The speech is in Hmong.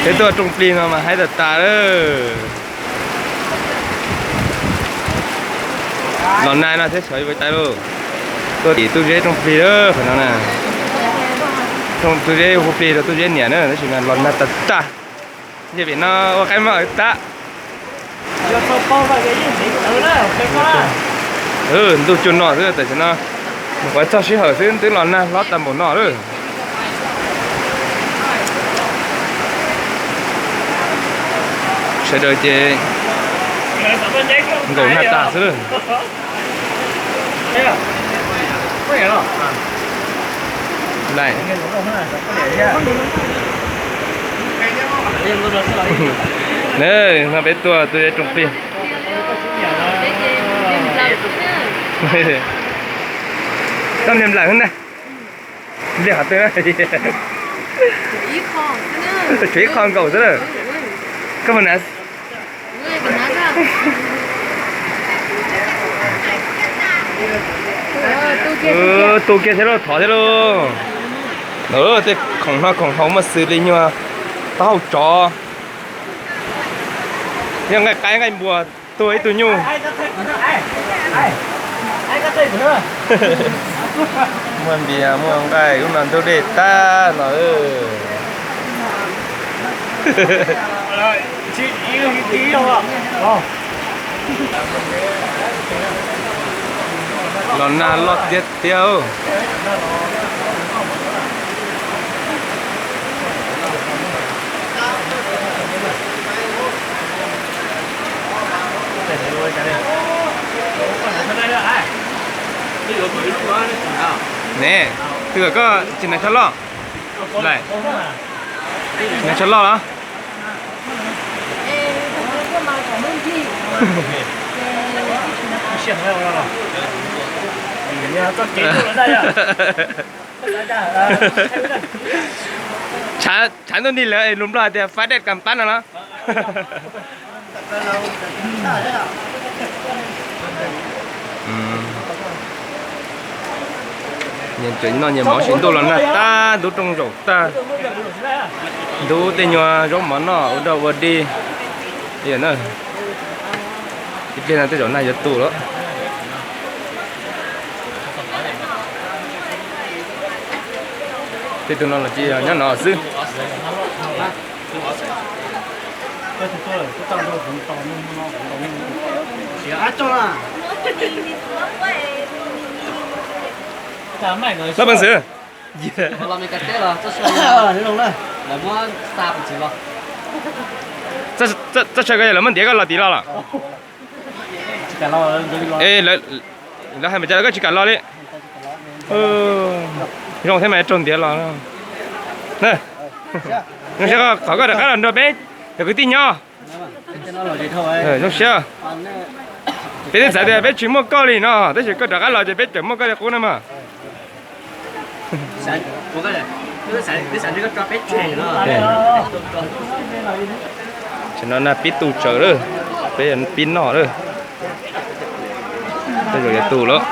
Peb tuaj rooj plig no mas haib tas tas lawm. Los nag no thiab sawv yuav tais lauj. Tuaj tim Tub Zeb rooj plig lawm qhov no na. Tub Zeb hu plig rau Tub Zeb niam na, tab sis mas los nag tas tas. Nce pem no ua qaib maj tas. Ntuj cua no xwb tam sim no. Mus qhov txog sij hawm xwb twb los nag hlob tas npaum no lawm. Sawv daws ces nkaum nag tas xwb lawm. No peb tuaj Tub Zeb rooj plig. Koj niag nplawm na. Nplawm qhov twg? Tshuav ib qho nkaus xwb lawm. Koj mus na. Tu kiag thiab lauj, thov thiab lauj. Tej khoom noj khoom haus muaj xws li nyuag taub hau tsov, yog nqaij qaib nqaij npua, tuag ib tug nyuj. Muaj npias muaj nqaij, lub no ntug dej tag no. Los nag loj tiag tiag. Ne, twg koj tsis hnav tsho loj? Tsis hnav tsho loj los? Tshav ntuj nrig lawm es lus Nplog hais tias fab dej kas pab no los? Nyias tseem noj nyias mov sim ntuj los nag tag, ntub rooj zaum tag, ntub tej nyuag zaub mov noj ua dog ua dig. Ib pliag no tej zaum nag yuav tu lawm. Tej tug no los tsis nyob no xwb. Loj peev xwm. Txoj saw koj yog lawv muab ntiav koj los tim los los? Lawv hais mas cas koj tsis kam los li. Zoo thiab mas raug ntiav los. Zoo siab qhov koj rov qab los nrog peb cov kwv tij nyob. Zoo siab. Peb twb xav tias peb tsis muaj koj li no, tab sis koj rov qab los ces peb tseem muaj koj li qub na mas. Tam no nag pib tu tsawv lawm, peb pib noj lawm. Tej zaum yuav tu lawm.